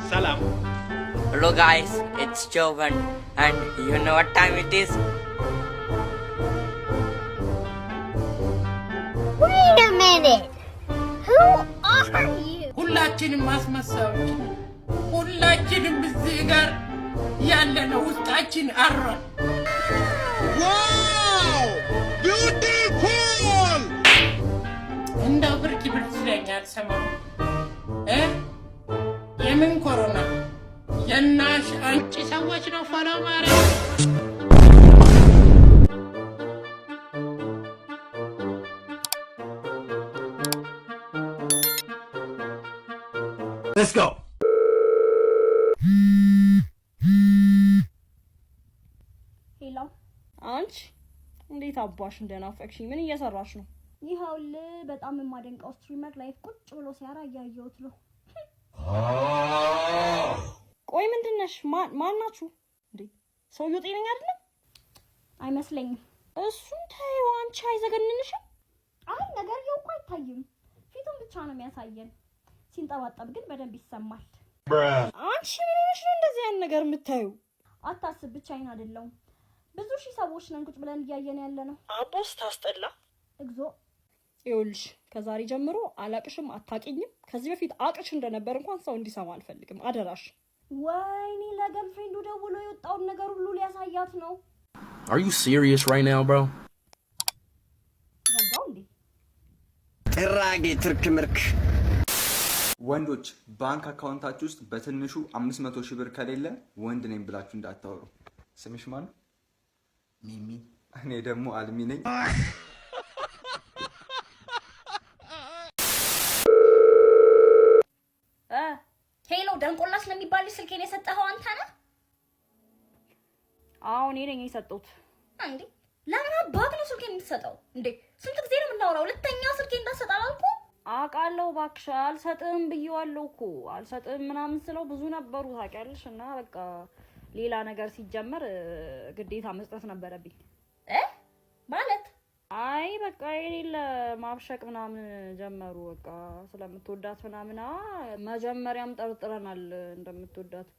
ሰላም። Hello guys, it's Jovan and you know what time it is? Wait a minute. Who are you? ሁላችንም አስመሳዮች ነን። ሁላችንም እዚህ ጋር ያለነው ውስጣችን አሯል። Wow, beautiful! እንደው ብርድ ብርድ ይለኛል ሰሞኑን እ የምን ኮሮና የናሽ አንቺ ሰዎች ነው follow ማድረግ። Let's go. Hello. አንቺ እንዴት አባሽ እንደናፈቅሽኝ! ምን እየሰራሽ ነው? ይኸውልህ፣ በጣም የማደንቀው streamer live ቁጭ ብሎ ሲያራ እያየሁት ነው። ቆይ ምንድን ነሽ? ማን ናችሁ እንዴ? ሰውየው ጤነኛ አይደለም? አይመስለኝም። እሱን ተይው። አንቺ አይዘገንንሽም? አይ፣ ነገርየው እኮ አይታይም፣ ፊቱን ብቻ ነው የሚያሳየን። ሲንጠባጠብ ግን በደንብ ይሰማል። አንቺ ምን ሆነሽ ነው እንደዚህ ያን ነገር የምታዩ? አታስብ፣ ብቻዬን አይደለሁም። ብዙ ሺህ ሰዎች ነን ቁጭ ብለን እያየን ያለ ነው። አቦስ ታስጠላ። እግዚኦ! ይኸውልሽ፣ ከዛሬ ጀምሮ አላቅሽም፣ አታቂኝም። ከዚህ በፊት አቅሽ እንደነበር እንኳን ሰው እንዲሰማ አልፈልግም። አደራሽ። ወይኔ፣ ለ girlfriend ኡ ደውሎ የወጣውን ነገር ሁሉ ሊያሳያት ነው። Are you serious right now, bro? ዘጋው እንዴ? ጥራጌ ትርክ ምርክ። ወንዶች፣ ባንክ account ኣችሁ ውስጥ በትንሹ 500 ሺህ ብር ከሌለ ወንድ ነኝ ብላችሁ እንዳታወሩ። ስምሽ ማን? ሚሚ። እኔ ደግሞ አልሚ ነኝ። Hello፣ ደንቆላ ስለሚባል ልጅ ስልኬን የሰጠኸው አንተ ነህ? አዎ፣ እኔ ነኝ የሰጠሁት። እንዴ፣ ለምን አባት ነው ስልኬን የምትሰጠው? እንዴ፣ ስንት ጊዜ ነው የምናወራው? ሁለተኛ ስልኬን እንዳትሰጥ አላልኩም? አውቃለሁ እባክሽ፣ አልሰጥም ብዬዋለሁ እኮ፣ አልሰጥም ምናምን ስለው ብዙ ነበሩ ታውቂያለሽ። እና በቃ ሌላ ነገር ሲጀመር ግዴታ መስጠት ነበረብኝ። እ ማለት? አይ በቃ የሌለ ማብሸቅ ምናምን ጀመሩ። በቃ ስለምትወዳት ምናምን መጀመሪያም ጠርጥረናል እንደምትወዳት፣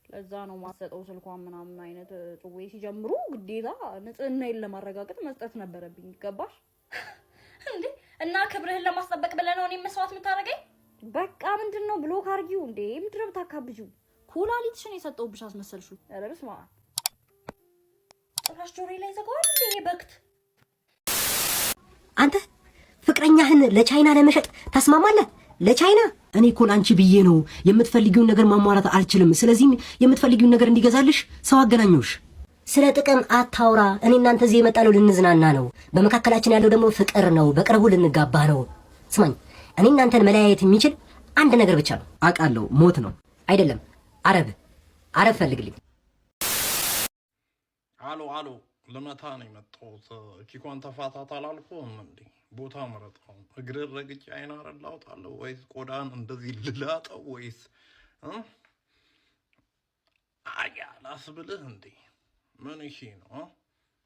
ለዛ ነው ማሰጠው ስልኳን ምናምን አይነት ጭዌ ሲጀምሩ ግዴታ ንጽህናዬን ለማረጋገጥ መስጠት ነበረብኝ። ይገባሽ? እንዴ፣ እና ክብርህን ለማስጠበቅ ብለህ ነው እኔን መስዋዕት የምታደርገኝ? በቃ ምንድን ነው፣ block አርጊው እንዴ! ምንድን ነው የምታካብጂው? ኩላሊትሽን የሰጠሁብሽ አስመሰልሽው። ኧረ በስመ አብ! ጭራሽ ጆሮዬ ላይ ዘጋዋል እንዴ ይሄ በክት። አንተ ፍቅረኛህን ለቻይና ለመሸጥ ተስማማለህ? ለቻይና? እኔ እኮ ለአንቺ ብዬ ነው፣ የምትፈልጊውን ነገር ማሟላት አልችልም። ስለዚህም የምትፈልጊውን ነገር እንዲገዛልሽ ሰው አገናኘሁሽ። ስለ ጥቅም አታውራ። እኔ እናንተ እዚህ የመጣነው ልንዝናና ነው። በመካከላችን ያለው ደግሞ ፍቅር ነው። በቅርቡ ልንጋባ ነው። ስማኝ፣ እኔ እናንተን መለያየት የሚችል አንድ ነገር ብቻ ነው። አውቃለሁ፣ ሞት ነው። አይደለም፣ አረብ፣ አረብ ፈልግልኝ። አሎ አሎ፣ ልመታ ነው የመጣሁት። ኪኳን ተፋታት አላልኩህም እንዴ? ቦታ ምረጥ። አሁን እግርህን ረግጬ አይን አረን ላውጣለሁ ወይስ ቆዳን እንደዚህ ልላጠው ወይስ እ? አያ ላስብልህ እንዴ? ምን እሺ ነው እ?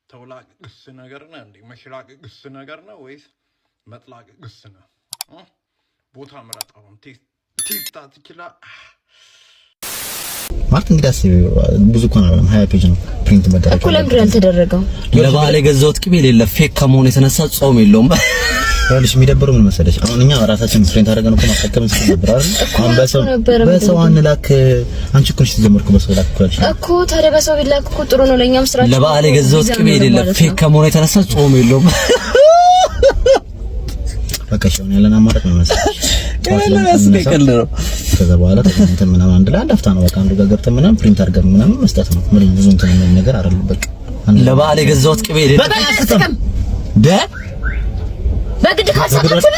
ተውላቅ ግስ ነገር ነህ እንዴ? መሽላቅ ግስ ነገር ነህ ወይስ መጥላቅ ግስ ነህ እ? ቦታ ምረጥ። አሁን ቴስታ ትችላ ማለት እንግዲህ አስቢ፣ ብዙ እኮ ነው፣ 20 page ነው print መደረግ እኮ። ለምንድን ነው ያልተደረገው? ለበዓል የገዛሁት ቅቤ የሌለ fake ከመሆኑ የተነሳ ጾም የለውም። ይኸውልሽ፣ የሚደብረው ምን መሰለሽ፣ አሁን እኛ ራሳችን print አድርገን እኮ ማሳተም እንችል ነበር አይደል? አሁን በሰው በሰው አንላክ። አንቺ እኮ ነሽ ተጀመርኩ በሰው ላክ እኮ ያልሽ። እኮ ታዲያ በሰው ቢላክ እኮ ጥሩ ነው፣ ለእኛም ስራችን። ለበዓል የገዛሁት ቅቤ የሌለ fake ከመሆኑ የተነሳ ጾም የለውም። በቃ እሺ፣ አሁን ያለን አማራጭ ምን መሰለሽ? ቀልድ ነው። ከዛ በኋላ ተገናኝተን ምናምን አንድ ላይ አንድ አፍታ ነው በቃ አንዱ ጋር ገብተን ምናምን print አድርገን ምናምን መስጠት ነው። ምን ብዙ እንትን የሚል ነገር አይደለም። በቃ ለበዓል የገዛሁት ቅቤ የሌለ ደ በግድ ካልሰጣችሁ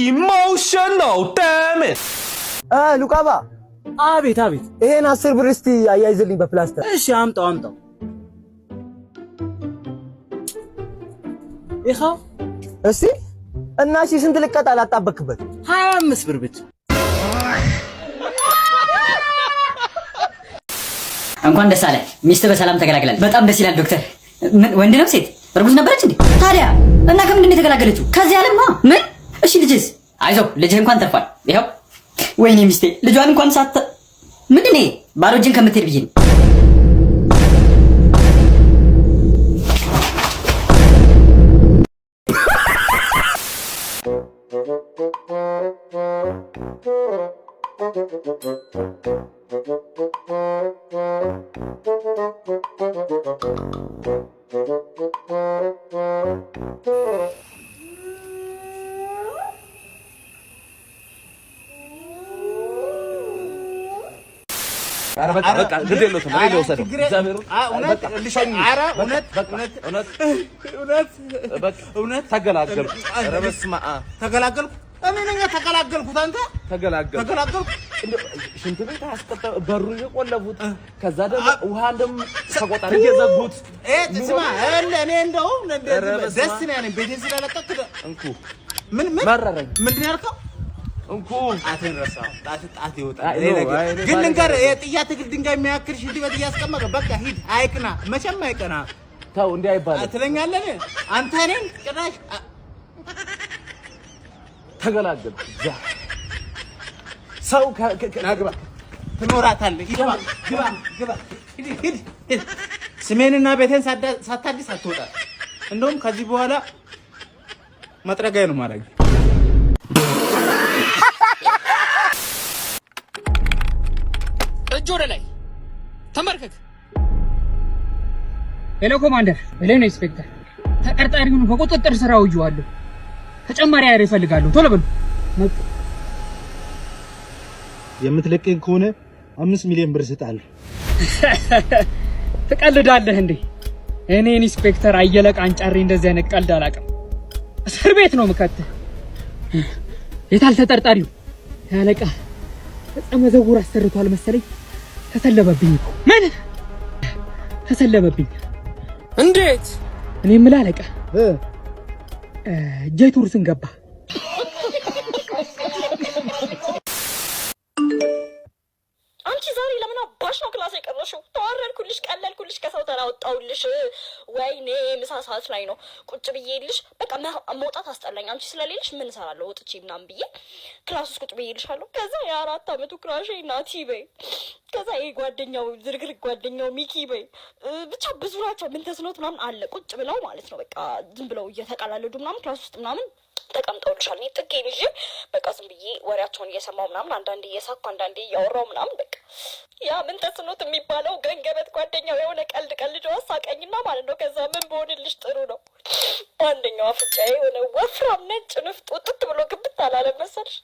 Emotional damage. ሉቃባ። አቤት አቤት። ይሄን 10 ብር እስቲ አያይዝልኝ በፕላስተር። እሺ፣ አምጣው አምጣው። ይኸው። እስቲ እና እሺ፣ ስንት ልቀጣ ላጣበክበት? 25 ብር ብቻ። እንኳን ደስ አለ፣ ሚስት በሰላም ተገላግላለች። በጣም ደስ ይላል ዶክተር። ምን፣ ወንድ ነው ሴት? እርጉዝ ነበረች እንዴ? ታዲያ እና ከምንድን ነው የተገላገለችው? ከዚህ ዓለም ነው። ምን? እሺ ልጅስ? አይዞህ፣ ልጅህ እንኳን ተርፏል። ይኸው። ወይኔ ሚስቴ ልጇን እንኳን ሳት ምንድን ነው ባዶ እጅን ከምትሄድ ብዬ ነው። ተገላገልኩ። ተገላገልኩ። እኔ ነኝ የተገላገልኩት። አንተ ተገላገልኩ። ሽንት ቤት አስቀጠ በሩን የቆለፉት፣ ከዛ ደግሞ ውሃ እንደም ተቆጣሪ የዘጉት። ስማ፣ እኔ እንደውም ደስ ነው ያለኝ ቤቴን ስለለቀቅክ። እንኩ ምን ምን መረረኝ። ምንድን ነው ያልከው? እንኩ ጣቴን ረሳሁ። ጣት ጣት ይወጣል። ግን ልንገርህ፣ የጥያ ትግል ድንጋይ የሚያክል ሽንት ቤት እያስቀመጠ በቃ ሂድ። አይቅና፣ መቼም አይቀና። ተው እንዲህ አይባልም ትለኛለህ አንተ እኔን ጭራሽ። ተገላገልኩ። ሰው ናግባ ትኖራታለህ። ግባ ግባ ግባ፣ ሂድ ሂድ ሂድ። ስሜንና ቤቴን ሳታድስ አትወጣም። እንደውም ከዚህ በኋላ መጥረጊያ ነው ማድረግ። እጅ ወደ ላይ ተንበርከክ። Hello ኮማንደር፣ hello ኢንስፔክተር፣ ተጠርጣሪውን በቁጥጥር ስር አውዬዋለሁ። ተጨማሪ ኃይል እፈልጋለሁ። ቶሎ በሉ። የምትለቀኝ ከሆነ 5 ሚሊዮን ብር እሰጥሃለሁ። ትቀልዳለህ እንዴ? እኔ ኢንስፔክተር አየለ ቃንጫሬ እንደዚህ አይነት ቀልድ አላውቅም። እስር ቤት ነው የምከትህ። የታል ተጠርጣሪው? ያለቃ ዕፀ መዘውር አሰርቷል መሰለኝ። ተሰለበብኝ እኮ። ምን ተሰለበብኝ? እንዴት? እኔ የምልህ አለቃ፣ ጄቱር ስንገባ አንቺ ዛሬ ለምን አባሽ ነው class የቀረሽው? ተዋረድኩልሽ፣ ቀለልኩልሽ፣ ከሰው ተራ ወጣሁልሽ። ወይኔ ምሳ ሰዓት ላይ ነው ቁጭ ብዬልሽ፣ በቃ መውጣት አስጠላኝ። አንቺ ስለሌለሽ ምን እሰራለሁ ወጥቼ ምናምን ብዬ class ውስጥ ቁጭ ብዬልሻለሁ። ከዛ የ4 አመቱ crush ኤ ናቲ በይ፣ ከዛ ይሄ ጓደኛው ዝርግርግ ጓደኛው ሚኪ በይ፣ ብቻ ብዙ ናቸው። ምን ተስኖት ምናምን አለ ቁጭ ብለው ማለት ነው። በቃ ዝም ብለው እየተቀላለዱ ምናምን class ውስጥ ምናምን ተቀምጠውልሻል። እኔ ጥጌን ይዤ በቃ ዝም ብዬ ወሬያቸውን እየሰማሁ ምናምን፣ አንዳንዴ እየሳኩ አንዳንዴ እያወራሁ ምናምን፣ በቃ ያ ምን ተስኖት የሚባለው ገንገበት ጓደኛው የሆነ ቀልድ ቀልዶ አሳቀኝና ማለት ነው። ከዛ ምን በሆንልሽ ጥሩ ነው፣ በአንደኛው አፍንጫዬ የሆነ ወፍራም ነጭ ንፍጥ ውጥት ብሎ ግብት አላለም መሰልሽ።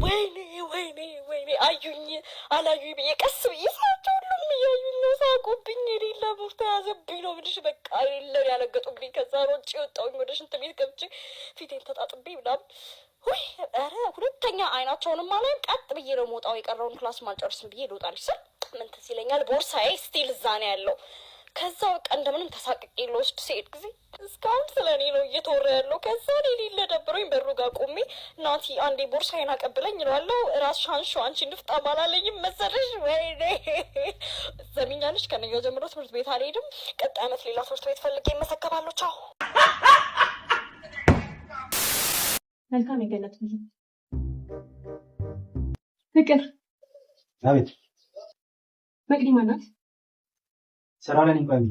ወይኔ ወይኔ ወይኔ፣ አዩኝ አላዩኝ ብዬ ቀስ ብዬ ሳያቸው ሁሉም እያዩኝ ነው። ሳቁብኝ። የሌለ ሙር ተያዘብኝ ነው የምልሽ። በቃ የሌለ ያለገጡብኝ። ከዛ ሮጬ ወጣሁኝ፣ ወደ ሽንት ቤት ገብቼ ፊቴን ተጣጥቤ ምናምን። ውይ ኧረ ሁለተኛ አይናቸውንም አላይም። ቀጥ ብዬ ነው የምወጣው። የቀረውን class አልጨርስም ብዬ ልወጣልሽ ስል ምን ትዝ ይለኛል፣ ቦርሳዬ still እዛ ነው ያለው። ከዛ በቃ እንደምንም ተሳቅቄ ልወስድ ስሄድ ጊዜ እስካሁን ስለ እኔ ነው እየተወራ ያለው። ከዛ እኔ የሌለ ደብሮኝ በሩ ጋር ቆሜ ናቲ አንዴ ቦርሳዬን አቀብለኝ እለዋለሁ። እራስሽ አንሺው አንቺ ንፍጣም አላለኝም መሰለሽ። ወይኔ ዘሚኛለሽ። ከነገ ጀምሮ ትምህርት ቤት አልሄድም። ቀጣይ ዓመት ሌላ ትምህርት ቤት ፈልጌ እመሰከባለሁ። ቻው። መልካም የገነት ጉዞ። ፍቅር። አቤት። መቅዲ ማናት? ስራ ላይ ነኝ። ቆይ።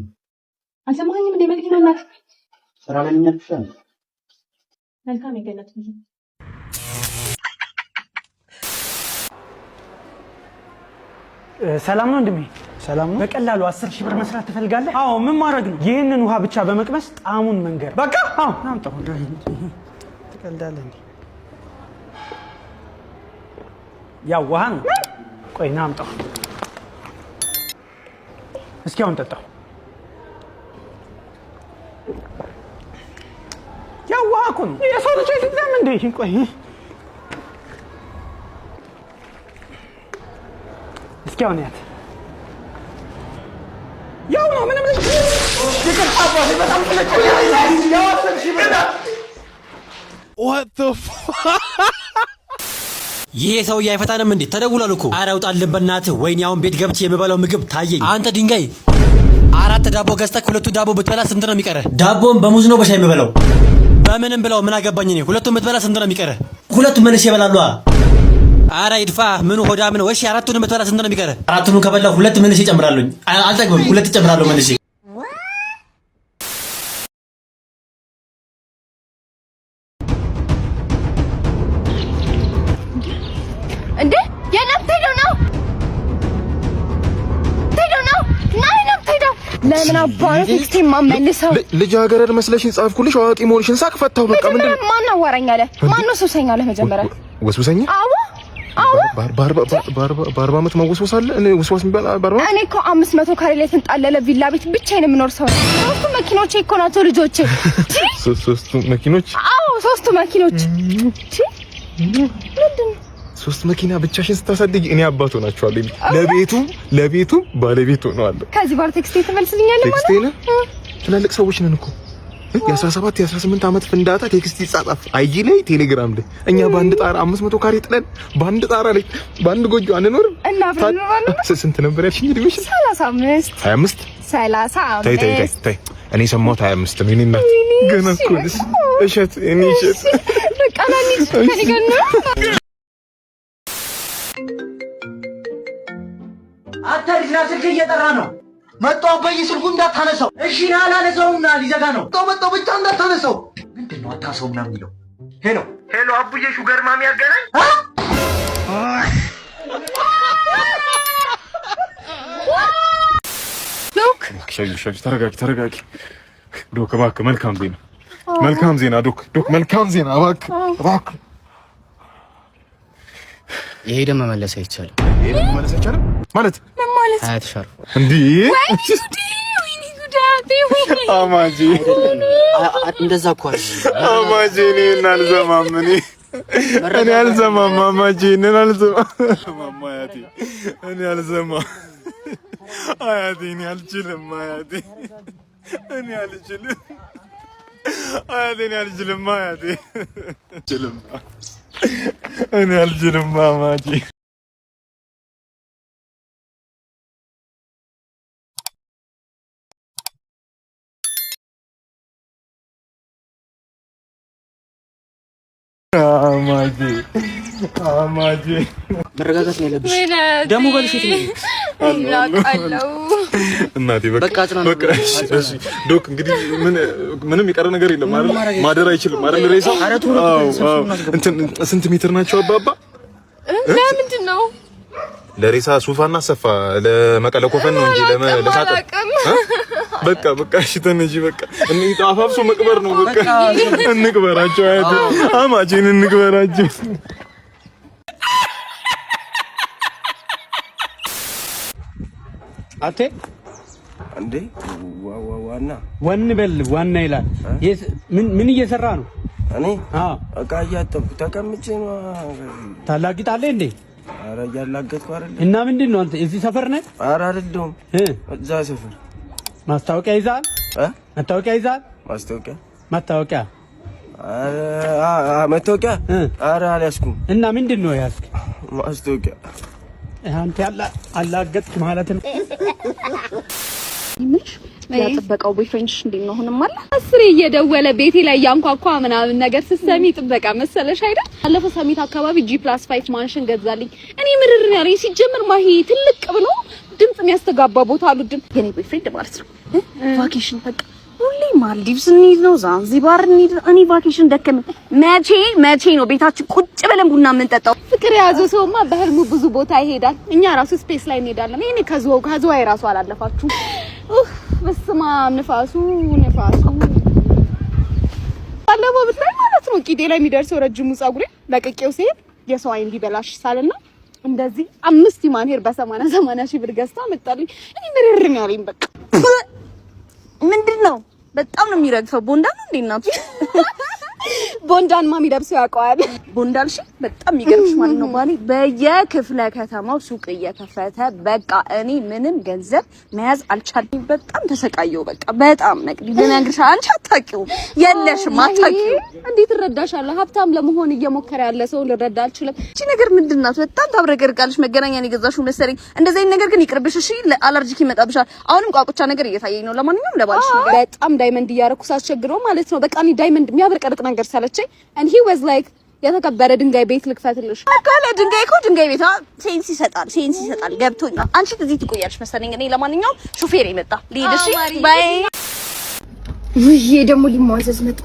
አልሰማኸኝም እንዴ? መቅዲ ማናት? ስራ ላይ ነኝ አልኩሽ አይደል? መልካም የገነት ጉዞ። ሰላም ነው ወንድሜ? ሰላም ነው። በቀላሉ 10,000 ብር መስራት ትፈልጋለህ? አዎ። ምን ማድረግ ነው? ይህንን ውሃ ብቻ በመቅመስ ጣዕሙን መንገር። በቃ አዎ። አምጣው። ትቀልዳለህ እንዴ? ያው ውሃ ነው። ቆይ ና አምጣው። እስኪ አሁን ጠጣው። ያው ውሃ እኮ ነው። የሰው ልጅ አይደለም እንዴ? ቆይ እስኪ አሁን ያት ያው ነው። ምንም ልጅ ይቅርታ አባቴ፣ በጣም ያው 10,000 ብር። What the fuck? ይሄ ሰውዬ አይፈታንም እንዴ? ተደውሏል እኮ። ኧረ ውጣልን በእናትህ። ወይኔ አሁን ቤት ገብቼ የምበላው ምግብ ታየኝ። አንተ ድንጋይ፣ አራት ዳቦ ገዝተህ ሁለቱን ዳቦ ብትበላ ስንት ነው የሚቀርህ? ዳቦን በሙዝ ነው በሻይ የምበላው? በምንም ብላው ምን አገባኝ እኔ። ሁለቱን ብትበላ ስንት ነው የሚቀርህ? ሁለቱን መልሼ እበላለሁ። አረ ይድፋ፣ ምኑ ሆዳም ነው? እሺ አራቱንም ብትበላ ስንት ነው የሚቀርህ? አራቱንም ከበላሁ ሁለት መልሼ እጨምራለሁኝ። አልጠግብም፣ ሁለት እጨምራለሁ መልሼ። እንዴ የት ሄደው ነው? ሄደው ነው? ና የት ሄደው? ለምን አባ ነው text የማመልሰው? ልጃገረድ መስለሽኝ ጻፍኩልሽ፣ አዋቂ መሆንሽን ሳቅ ፈታሁ። በቃ ምንድን መጀመሪያ ማን አዋራኝ አለ? ማን ነው ሱሰኛ አለ? መጀመሪያ ወስውሰኛ? አዎ አዎ። በ40 ዓመት መወስወስ አለ? እኔ ውስዋስ የሚባል በ40 እኔ እኮ 500 ካሬ ላይ የተንጣለለ ቪላ ቤት ብቻዬን የምኖር ሰው ነኝ። ሶስቱ መኪኖቼ እኮ ናቸው ልጆቼ። ሶስቱ መኪኖች? አዎ ሶስቱ መኪኖች። ምንድን ነው ሶስት መኪና ብቻሽን ስታሳድጊ እኔ አባት ሆናችኋለሁ። ለቤቱ ለቤቱ ባለቤት ሆነዋለሁ። ከዚህ በኋላ text ኤ ትመልስልኛለህ ማለት text ኤን? ትላልቅ ሰዎች ነን እኮ፣ የ17 የ18 ዓመት ፍንዳታ text ይጻጻፍ IG ላይ፣ ቴሌግራም ላይ። እኛ በአንድ ጣራ 500 ካሬ ጥለን በአንድ ጣራ ላይ በአንድ ጎጆ አንኖርም? እና አብረን እንኖራለን። ስንት ነበር ያልሽኝ እድሜሽ? 35። 25? 35። ተይ ተይ ተይ ተይ፣ እኔ ሰማሁት 25 ነው። እኔ እናት ገና እኮ ነሽ። እሸት እኔ እሸት። በቃ ና እንሂድ ከእኔ ጋር ነው። አንተ ልጅ ና፣ ስልክ እየጠራ ነው። መጣሁ አባዬ፣ ስልኩ እንዳታነሳው። እሺ ና፣ አላነሳውም። ና፣ ሊዘጋ ነው። መጣሁ መጣሁ፣ ብቻ እንዳታነሳው። ምንድን ነው አታንሳው ምናምን የሚለው? Hello Hello፣ አቡዬ sugar mommy ያገናኝ። Doc። ሻዩ ተረጋጊ ተረጋጊ። Doc እባክህ መልካም ዜና፣ መልካም ዜና Doc፣ Doc መልካም ዜና እባክህ እባክህ። ይሄ ደግሞ መመለስ አይቻልም። ይሄ ደግሞ መመለስ አይቻልም ማለት ምን ማለት? አያትሽ አርፏል። እንዴ! ወይኔ ጉዴ! ወይኔ ጉዳቴ! ወይኔ አማጂ እንደዛ እኮ አይደለም። አማጂ እኔን አልሰማም፣ እኔ አልሰማም። አማጂ እኔን አልሰማም። አያቴ እኔ አልሰማም። አያቴ እኔ አልችልም። አያቴ እኔ አልችልም። አያቴ እኔ አልችልም። አያቴ አልችልም። እኔ አልችልም። አማጂ አማጂ አማጂ መረጋጋት ነው ያለብሽ። ደግሞ ባልሽ የት ነው? አውቃለሁ። እናቴ በቃ በቃ አጽናኑ። በቃ እሺ፣ እሺ Doc እንግዲህ ምን ምንም የቀረ ነገር የለም አይደል? ማደር አይችልም አይደል? ሬሳው? ኧረ ቶሎ አዎ፣ ሰብስቡን አዎ። አስገቡ። እንትን ስንት ሜትር ናቸው አባባ? ለምንድን ነው? ለሬሳ ሱፋና ሰፋ ለመቀለ ኮፈን ነው እንጂ ለሳጥን አላውቅም። በቃ በቃ እሺ ተነጂ በቃ እኔ አፋፍሶ መቅበር ነው በቃ እንቅበራቸው አያቴ አማቼን እንቅበራቸው። አቴ እንዴ ዋና ወን በል ዋና ይላል። ምን ምን እየሰራ ነው? እኔ እቃ እያጠብኩ ተቀምጬ ነው። ታላግጣለህ እንዴ? ኧረ እያላገጥኩ አይደለም። እና ምንድን ነው አንተ እዚህ ሰፈር ነህ? ኧረ አይደለሁም፣ እዛ ሰፈር። ማስታወቂያ ይዘሃል? መታወቂያ ይዘሃል? ማስታወቂያ መታወቂያ ኧረ መታወቂያ ኧረ አልያዝኩም። እና ምንድን ነው የያዝክ? ማስታወቂያ። አንተ አላገጥክ ማለት ነው። ምንሽ ያ ጥበቃው boyfriend ሽ እንዴት ነው? አሁንም አለ? አስሬ እየደወለ ቤቴ ላይ እያንኳኳ ምናምን ነገር ስትሰሚ ጥበቃ መሰለሽ አይደል? ባለፈው ሰሚት አካባቢ G+5 mansion ገዛልኝ። እኔ ምርር ነው ያለኝ። ሲጀምር ማሂ ትልቅ ብሎ ድምጽ የሚያስተጋባ ቦታ አልወድም። የኔ boyfriend ማለት ነው። Vacation በቃ ሁሌ ማልዲቭስ እንሂድ ነው፣ ዛንዚባር እንሂድ ነው። እኔ vacation ደከመኝ። መቼ መቼ ነው ቤታችን ቁጭ ብለን ቡና የምንጠጣው? ፍቅር የያዘው ሰውማ በህልሙ ብዙ ቦታ ይሄዳል። እኛ ራሱ space ላይ እንሄዳለን። እኔ ከዝዋይ ራሱ አላለፋችሁም። ኡፍ በስመ አብ፣ ንፋሱ ንፋሱ ባለፈው ብታይ ማለት ነው ቂጤ ላይ የሚደርሰው ረጅሙ ፀጉሬ ለቅቄው ሲሄድ የሰው አይን ቢበላሽ ሳልና እንደዚህ አምስት human hair በ80 80 ሺህ ብር ገዝታ መጣልኝ። እኔ ምርር ነው ያለኝ። በቃ ምንድን ነው በጣም ነው የሚረግፈው። ቦንዳ ነው እንዴ እናቱ? ቦንዳን ማሚ ለብሶ ያውቀዋል። ቦንዳልሽ በጣም የሚገርምሽ ማለት ነው ባሌ በየክፍለ ከተማው ሱቅ እየከፈተ በቃ እኔ ምንም ገንዘብ መያዝ አልቻልኩም። በጣም ተሰቃየው። በቃ በጣም መቅዲ ልነግርሽ፣ አንቺ አታውቂውም፣ የለሽም፣ አታውቂውም። እንዴት እረዳሻለሁ? ሀብታም ለመሆን እየሞከረ ያለ ሰው ልረዳ አልችልም። እቺ ነገር ምንድን ናት? በጣም ታብረቀርቃለች። መገናኛ ነው የገዛሽው መሰለኝ። እንደዚህ አይነት ነገር ግን ይቅርብሽ እሺ። Allergic ይመጣብሻል። አሁንም ቋቁቻ ነገር እየታየኝ ነው። ለማንኛውም ለባልሽ ነገር በጣም diamond እያረኩ ሳስቸግረው ማለት ነው። በቃ እኔ diamond የሚያብረቀርቅ ነገር ሰለቸኝ። And he was like የተከበረ ድንጋይ ቤት ልክፈትልሽ። ካለ ድንጋይ እኮ ድንጋይ ቤት sense ይሰጣል፣ sense ይሰጣል። ገብቶኛል። አንቺ እዚህ ትቆያለሽ መሰለኝ። እኔ ለማንኛውም ሹፌር የመጣ ልሂድ። እሺ bye። ውይ ደግሞ ሊሟዘዝ መጣ።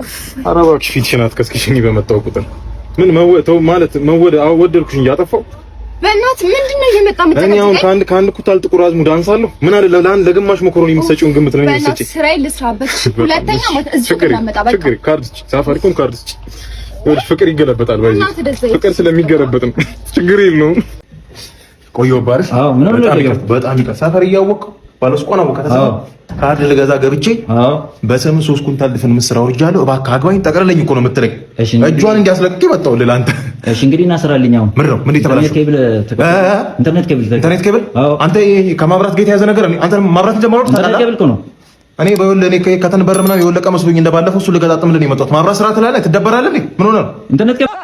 ኧረ እባክሽ ፊትሽን አትከስክሽኝ በመጣው ቁጥር። ምን መወተው ማለት መወደ ወደድኩሽ እንጂ አጠፋው። በእናትህ ምንድን ነው እየመጣ እኔ አሁን ከአንድ ኩንታል ጥቁር አዝሙድ አንሳለሁ። ምን አለ ለአንድ ለግማሽ መኮሮኒ የምትሰጪውን ግምት ነው የምትሰጪው? ስራዬን ልስራበት። ሁለተኛ ማለት እዚሁ እንዳመጣ በቃ ችግር ካርድ ስጪ፣ ሳፋሪኮም ካርድ ስጪ። ይኸውልሽ ፍቅር ይገለበጣል። ባይ ፍቅር ስለሚገለበጥ ነው። ችግር የለውም። ቆየሁ አይደል? አዎ ምን ነው በጣም ይቅር። ሰፈር እያወቅሁ ባለስቆና ወከተሰ ካርድ ልገዛ ገብቼ በስም 3 ኩንታል ድፍን ምስር አውርጃለሁ። እባክህ አግባኝ ጠቅልለኝ እኮ ነው የምትለኝ። እጇን እንዲያስለቅቄ መጣሁልህ ለአንተ። እሺ እንግዲህ እናስራልኝ። አሁን ምን ነው ምን የተበላሸው? ኢንተርኔት ኬብል ኢንተርኔት ኬብል። አንተ ከማብራት ጋር የተያዘ ነገር አንተ ማብራት ጀምሮ ኢንተርኔት ኬብል እኮ ነው። እኔ በይኸውልህ እኔ ከተን በር ምናምን የወለቀ መስሎኝ እንደባለፈው እሱ ልገጣጥምልህ ነው የመጣሁት። ማብራት ስራ ትላለህ፣ ትደበራለህ። ምን ሆነህ ነው? ኢንተርኔት ኬብል